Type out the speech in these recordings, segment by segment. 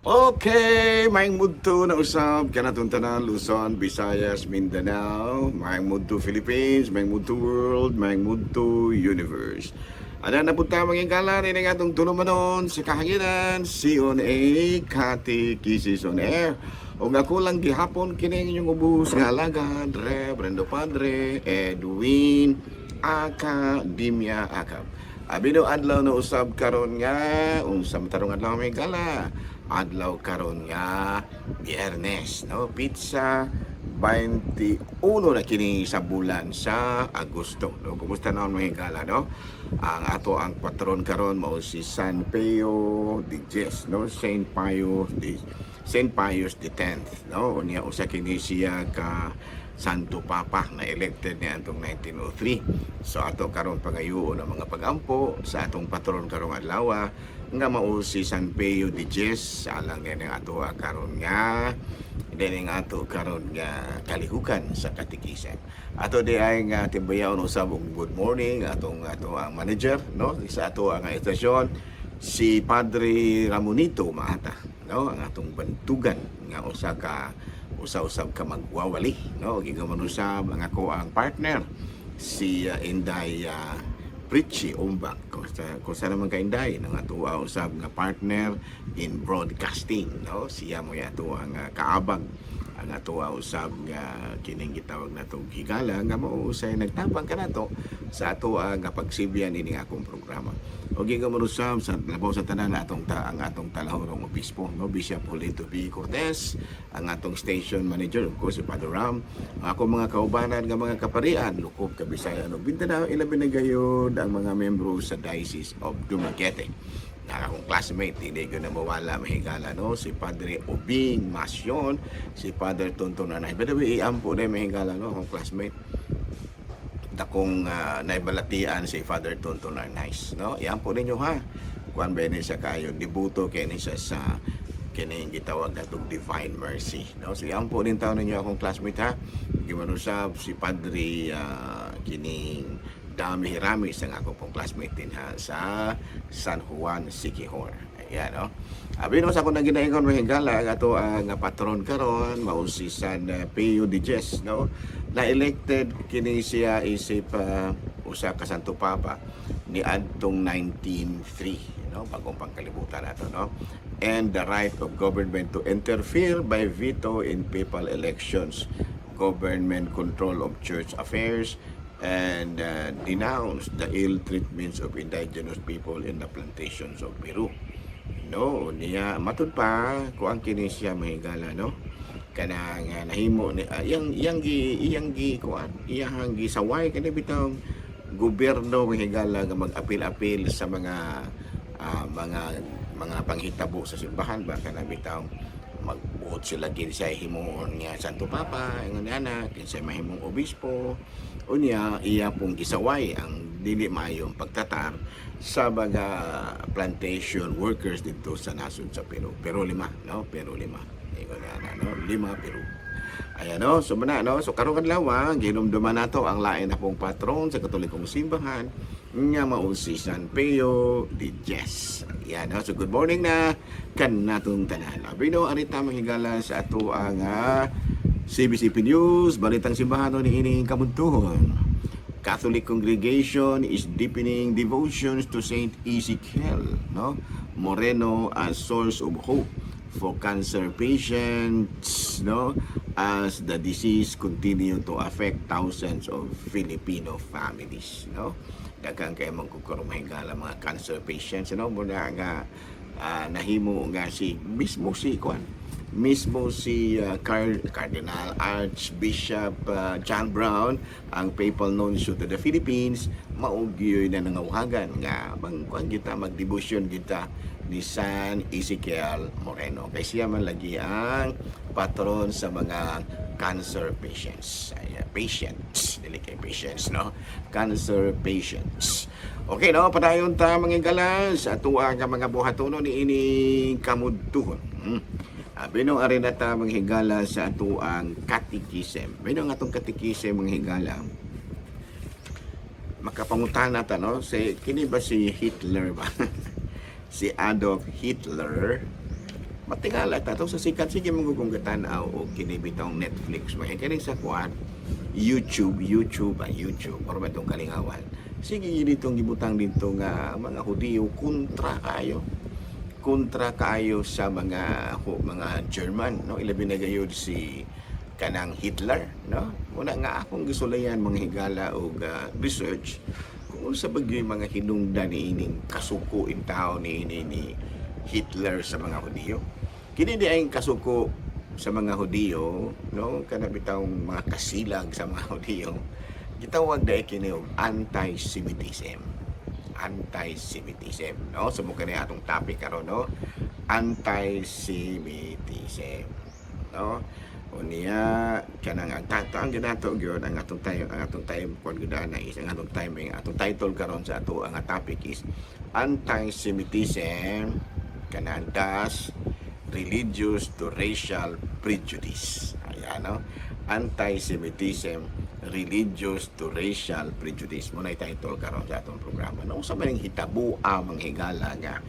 Okay, maayong mudto na usab kanatong tanan, Luzon, Visayas, Mindanao, maayong mudto Philippines, maayong mudto world, maayong mudto universe. Ana na punta mga higala ni nga atong tulumanon sa kahanginan, CONA Catechesis on Air. Ug ako lang gihapon kini inyong ubos nga alagad, Reverendo Padre Edwin Academia Acab. Abino adlaw na usab karon nga unsa man tarong adlaw, mga higala? Adlaw karon nga Biyernes, no, petsa 21 na kini sa bulan sa Agosto, no. Kumusta naon, mga higala, no? Ang ato ang patron karon mao si San Pio de Jes, no, Saint Pius the 10th, no. Unya usa kini siya ka Santo Papa na elected ni atong 1903. So ato karon pangayoon ang mga pagampo sa atong patron karong adlaw nga mao si San Pio de Jes alang niya ng ato karon nga din ang ato karon nga kalihukan sa katikisen. Ato di ay nga timbayaon usab og good morning atong ato ang manager, no, sa ato ang estasyon, si Padre Ramonito Maata, no, ang atong bantugan nga usa ka usa-usab ka magwawali, no. Gigaman usab ang ako ang partner, si Inday Pritchie Umbak. Kung sa naman ka, Inday, ng ato usab nga partner in broadcasting, no. Siya mo ato ang kaabag ang ato usab nga kining gitawag natong higala nga mao usay nagtabang kanato sa ato nga pagsibyan ini akong programa. O gigaman usab sa labaw sa tanan atong ta ang atong talahorong obispo, no, Bishop Julito B. Cortez, ang atong station manager, of course, si Father Ram, ang akong mga kaubanan nga mga kaparian lukop Kabisayan ug Mindanao, ilabi na gayud ang mga membro sa Diocese of Dumaguete na akong classmate, hindi ko na mawala, mahigala, no, si Padre Obing Masyon, si Father Tonton Anay. By the way, iampo na, mahigala, no, akong classmate dakong naibalatian, si Father Tonton Arnaiz, no. Iampo ninyo ha. Kuan ba ni siya kayo, debuto kay ni siya sa kining gitawag natong Divine Mercy, no. So iampo din taon ninyo akong classmate ha. Gimanusab si Padre kining Dami Hiramis, ang ako pong classmate din ha sa San Juan Siquijor. Ayan, no. Abi no sa akong ginaingon, mga higala, ang ato ang patron karon mao si San Pio de Jes, no. Na elected kini siya isip usa ka Santo Papa ni adtong 1903, no, bagong pangkalibutan nato, no. And the right of government to interfere by veto in papal elections, government control of church affairs, and denounce the ill treatments of indigenous people in the plantations of Peru. No, niya matud pa kuang kini siya, mahigala, no. Kanang nahimo ni iyang gi iyang gi kuan iyang gisaway kani bitong gobyerno, mahigala, nga mag-apil-apil sa mga panghitabo sa simbahan ba, kana bitong magbuot sila kinsay himuon nga Santo Papa, ingon ana, kinsay mahimong obispo. Unya iya pong gisaway ang dili maayong pagtatar sa mga plantation workers dito sa nasod sa Peru. Pero lima, no? Pero lima. Ingon ana, no? Lima Peru. Ayan, no, so mana, no, so karong adlaw, gihinumduman nato ang lain na pong patron sa Katolikong simbahan nga mao si San Pio de Jes. Ayan, no, so good morning na kanatong tanan. Abino arita, manghigala, sa ato ang CBCP News, Balitang Simbahan ni ining kabuntuhon. Catholic congregation is deepening devotions to Saint Ezekiel, no, Moreno as source of hope for cancer patients, no, as the disease continue to affect thousands of Filipino families, no. Daghan kay man kung mahigala mga cancer patients, no, muna nga nahimo nga si mismo si kuan mismo si Cardinal Archbishop John Brown, ang papal nuncio to the Philippines, mao gyoy na nangawagan nga bang kuan kita, magdebosyon kita ni San Ezekiel Moreno kay siya man lagi ang patron sa mga cancer patients. Ay, patients, dili kay patients, no, cancer patients. Okay, no, padayon ta, mga higala, sa atuwa nga mga buhatono ni ini kamudtuhon. Bino ari na ta, mga higala, sa atuang catechism. Bino ang atong catechism, mga higala. Makapangutana ta, no, si kini ba si Hitler ba? Si Adolf Hitler. Matingala ta to sa sikat, sige mo kung gatanaw og kini bitawng Netflix mga kini sa kuan, YouTube, YouTube, ang YouTube para ba itong kalingawan. Sige ditong gibutang dito nga mga Hudiyo kontra kaayo sa mga German, no? Ilabi na gayud si kanang Hitler, no? Muna nga akong gisulayan, mga higala, og research kung unsa ba gyud mga hinungdan ni ining kasuko in tao ni ini ni Hitler sa mga Hudiyo. Kini di ay kasuko sa mga Hudiyo, no? Kana bitawng mga kasilag sa mga Hudiyo, gitawag dai kini og anti-Semitism. Anti-Semitism, no? So mo kani atong topic karon, no? Anti-Semitism, no? Unya kanang ang tato ang ginato gyud ang atong tayo, ang atong time kon gyud ana is ang atong timing, atong title karon sa ato ang topic is anti-Semitism kanang das religious to racial prejudice. Ayan, no? Anti-Semitism, religious to racial prejudice. Mo na title karon sa atong programa. No, unsa man ang hitabo ang mga higala nga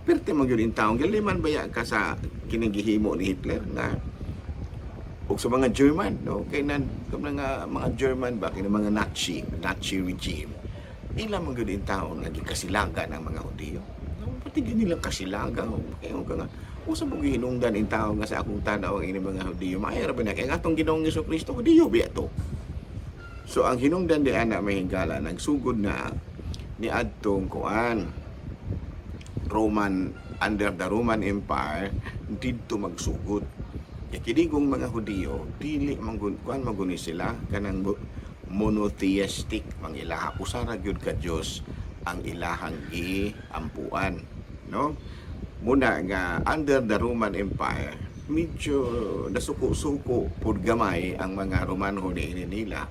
perti man gyud in taong giliman baya ka sa kining gihimo ni Hitler nga ug sa mga German, no? Kay nan nga mga German ba, kini mga Nazi regime, ila man gyud in taon nga gikasilagan ang mga Hudiyo, no? Pati gyud nilang kasilagan. Kay ka nga usa mo gihinungdan in taon nga sa akong tanaw ang ini mga Hudiyo maayo ra ba na kay ang atong Ginoong Kristo Hudiyo biya to. So ang hinungdan di ana, may higala, nagsugod na ni adtong kuan, Roman, under the Roman Empire didto magsugod. Kay kinigong mga Hudiyo, dili man kuan maguni sila kanang monotheistic mang ilaha, usa ra gyud ka Dios ang ilahang giampuan, no? Muna nga under the Roman Empire medyo nasuko-suko pud gamay ang mga Romano ni nila.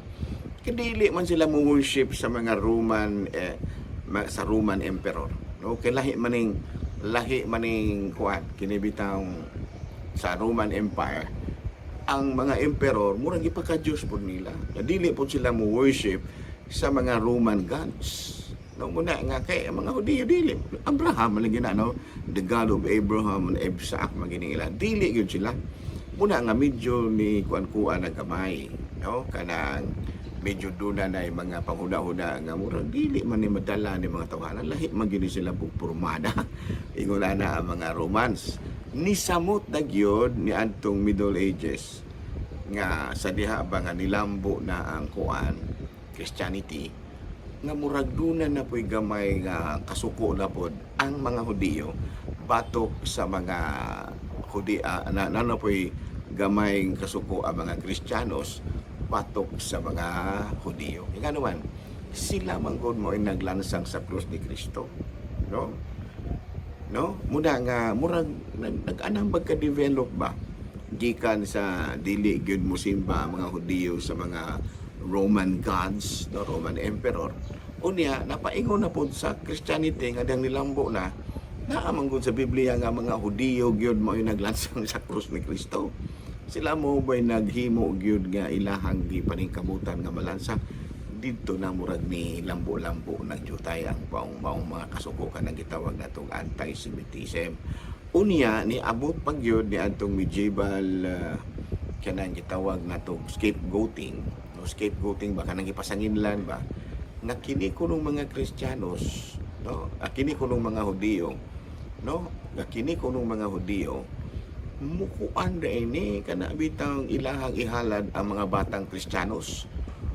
Kay dili man sila mo worship sa mga Roman sa Roman emperor, no? Kay lahi maning kuan kini bitawng sa Roman Empire, ang mga emperor murag gipaka-Diyos pud nila. Na dili pud sila mo worship sa mga Roman gods. No, muna nga kay ang mga Hudiyo dili. Abraham man lagi na, no, the God of Abraham and Isaac magining ila. Dili gyud sila. Muna nga medyo ni kuan-kuan na gamay, no? Kanang medyo duna na yung mga panghuna-huna nga murag dili man ni madala ni mga tawhana, lahi man gyud ni sila pugpormada. Ingon na ang mga Romans ni samot na gyud ni adtong Middle Ages nga sa diha ba nga nilambo na ang kuan, Christianity, nga murag duna na po'y gamay nga kasuko na pod ang mga Hudiyo batok sa mga Hudi na po'y gamay kasuko ang mga Kristiyanos batok sa mga Hudiyo. Nga naman sila man gud mo ay naglansang sa krus ni Kristo, no? No, muna nga murag nag-anang ka develop ba gikan sa dili gyud mo simba ang mga Hudiyo sa mga Roman gods, no, Roman emperor. Unya napaingon na pod sa Christianity nga dang nilambo na, naa man gud sa Biblia nga mga Hudiyo gyud mo yung naglansang sa krus ni Kristo. Sila mo ba'y naghimo gyud nga ilahang gipaningkamutan nga malansang didto na murag ni lambo-lambo ng jutay ang paong maong mga kasuko ng gitawag natong anti-Semitism. Unya ni abot pag yun ni adtong medieval kanang gitawag natong scapegoating, no? Scapegoating ba, kanang gipasanginlan ba nga kini kunong mga Kristiyanos, no? Ah, kini kunong mga Hudiyo, no? Nga kini kunong mga Hudiyo mukuan da ini kana bitang ilahang ihalad ang mga batang Kristiyanos.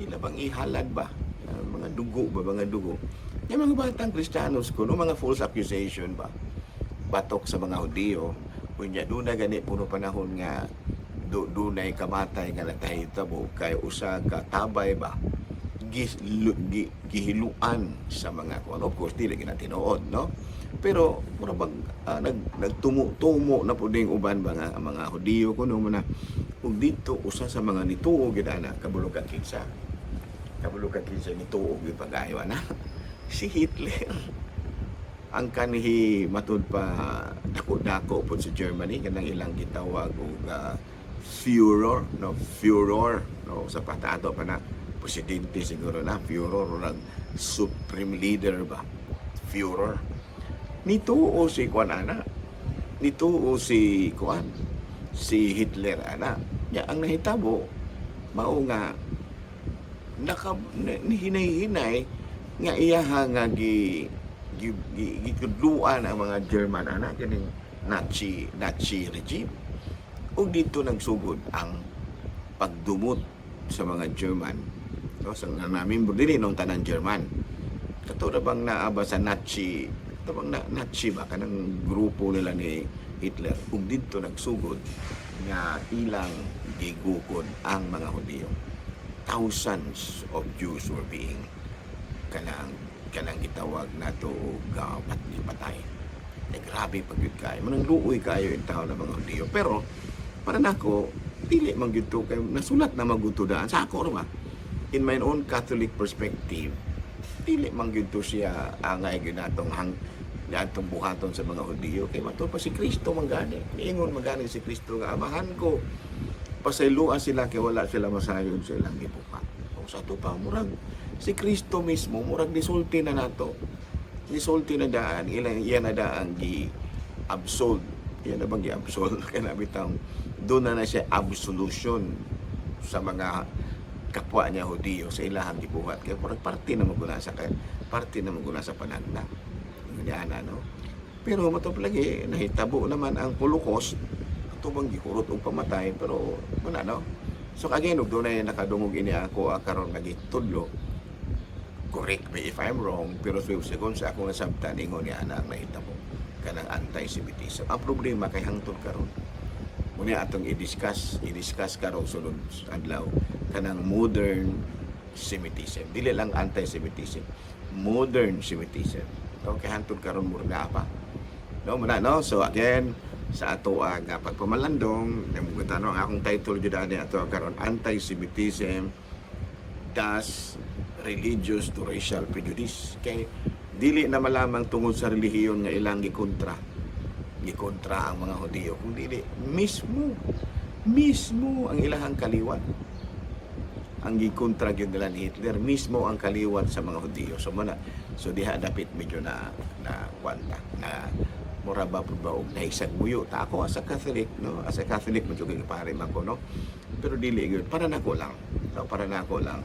Ila bang ihalad ba? Ah, mga dugo ba, mga dugo. Yung mga batang Kristiyanos kuno, mga false accusation ba batok sa mga Hudiyo. Unya duna gani puno panahon nga dunay kamatay nga natahitabo kay usa ka tabay ba gihiluan sa mga kuan. Of course dili gina tinuod, no? Pero mura bag nagtumo-tumo na pud ning uban ba nga ang mga Hudiyo kuno mo na. Ug dito usa sa mga nituo gid ana, kabalo ka kinsa nituo gyud pagayo ana? Si Hitler. Ang kanhi matud pa dako-dako pod sa Germany, kanang ilang gitawag og Führer, no? Führer, no? Sa patato pa na presidente siguro na Führer o nag supreme leader ba, Führer. Nituo si kuan ana. Nituo si kuan, si Hitler ana. Nya ang nahitabo mao nga naka hinay-hinay nga iyaha nga gi, gi, gi gitudluan ang mga German ana, kining Nazi regime, ug dito nagsugod ang pagdumot sa mga German, no, sa nga namin dili nung tanan German, kato ra bang naa ba sa Nazi, kato bang na, Nazi ba, kanang grupo nila ni Hitler, ug didto nagsugod nga ilang gigukod ang mga Hudiyo. Thousands of Jews were being kanang gitawag nato og patay. Eh, grabe pag gyud kayo. Manang luoy kayo in tao ng mga Hudiyo. Pero para nako, dili man gyud to kay nasulat na maguto daan sa ako ra ba. In my own Catholic perspective, dili man gyud to siya angay gyud natong hang atong buhaton sa mga Hudiyo kay matud pa si Kristo man gani. Niingon man gani si Kristo nga, "Amahan ko, pasayloa sila kay wala sila masayod sa ilang gibuhat." O sa ato pa, murag si Kristo mismo murag nisulti na nato. Nisulti na daan ilang iya na daan gi absolve. Iya na bang gi-absolve kay na bitang doon na na siya absolution sa mga kapwa niya Hudiyo sa ilahang gibuhat kay murag parte na maguna sa kay parte na maguna sa panagna. Nga no. Pero matop lagi nahitabo naman ang Holocaust, ato bang gihurot og pamatay, pero wala, no. So again, ug dunay nakadungog ini ako karon nga gitudlo, correct me if I'm wrong, pero segun sa akong nasabtan, ingon niya ana ang nahitabo kanang anti-Semitism. Ang problema kay hangtod karon, muna atong i-discuss karon sulod adlaw kanang modern Semitism. Dili lang anti-Semitism, modern Semitism. Okay, hangtod karon mura naa pa. No, muna no. So again, sa ato ang pagpamalandong, no, ang akong title jud ani ato karon, Anti-Semitism does religious to racial prejudice. Kay dili na malamang tungod sa relihiyon nga ilang gikontra ang mga Hudiyo, kung dili mismo mismo ang ilahang kaliwat ang gikontra gyud nila ni Hitler, mismo ang kaliwat sa mga Hudiyo. So mana, so diha dapit medyo na na kwanta na mura ba pud ba og nahisag muyo ta ako as a Catholic, no, as a Catholic medyo kay pare man ko, no, pero dili gyud para nako lang, no, para nako lang,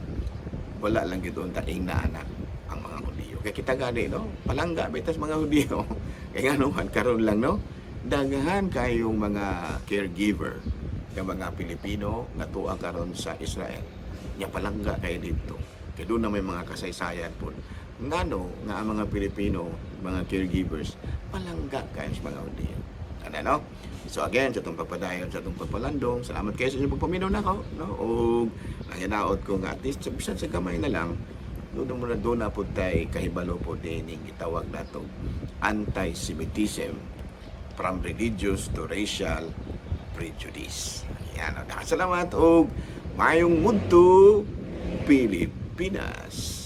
wala lang gyud unta ingna ana ang mga Hudiyo kay kita gani, no, palangga bitas mga Hudiyo. Kay ngano man karon lang, no, daghan kayong mga caregiver nga mga Pilipino nga tuwa karon sa Israel nya palangga kay didto kay doon na may mga kasaysayan po ngano nga ang mga Pilipino, mga caregivers, palangga kayo sa mga Hudiyo ano, no. So again, sa itong pagpadayon, sa itong pagpalandong, salamat kayo sa inyong pagpaminaw nako, no, ug nanginaot ko nga at least sa bisan sa gamay na lang doon mo na doon na po tay kahibalo po din yung gitawag nato anti-Semitism from religious to racial prejudice. Yan. Salamat og mayong mudto, Pilipinas.